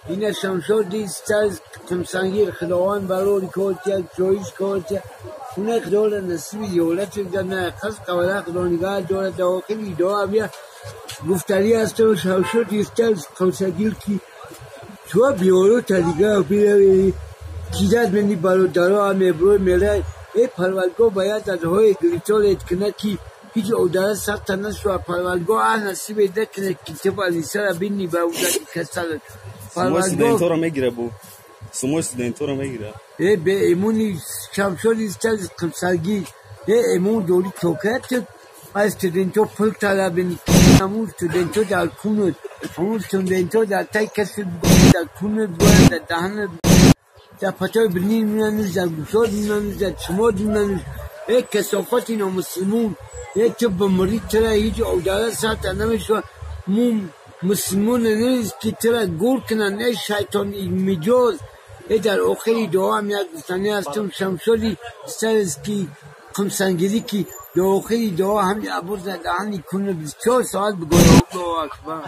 این شمشاد دیست از کمسنگیر خداوند برای کارتیا جایش کارتیا خونه خدا را نصیب یولت نه خاص قواله خدا نگاه داره داخلی دعا بیا گفتاری است و شمشاد دیست از کمسنگیر کی تو بیارو تا دیگه بیا کیداد منی برادرها هم ابرو میره ای پروردگار باید از های گریتال کنه که هیچ اوداره سخت نشو پروردگار اه نصیب نکنه که تو علیسه را بینی به اوداری کسالت سموی студентора мегира бу сумои студентора мегира. Э бе эмони шамшоди истаз қимсарги э эмон дори токат аз студенто пул талабини ҳамун студенто дар кунад ҳамун студенто дар тай каси дар кунад бояд дар даҳанат дар патои бинин меануш дар гӯшод меануш дар чимод меануш э касофати номусулмон э ту бимирӣ тура ҳеҷ одара сарта намешава мум мусулмон нест ки тура гур кунанд э шайтон миҷоз э дар охири дуоам як гуфтанӣ ҳастам шамшоди сарест ки қимсангирӣ ки дар охири дуо ҳами абур дар даҳани кунад 24 соат бигӯяд Аллоҳу акбар.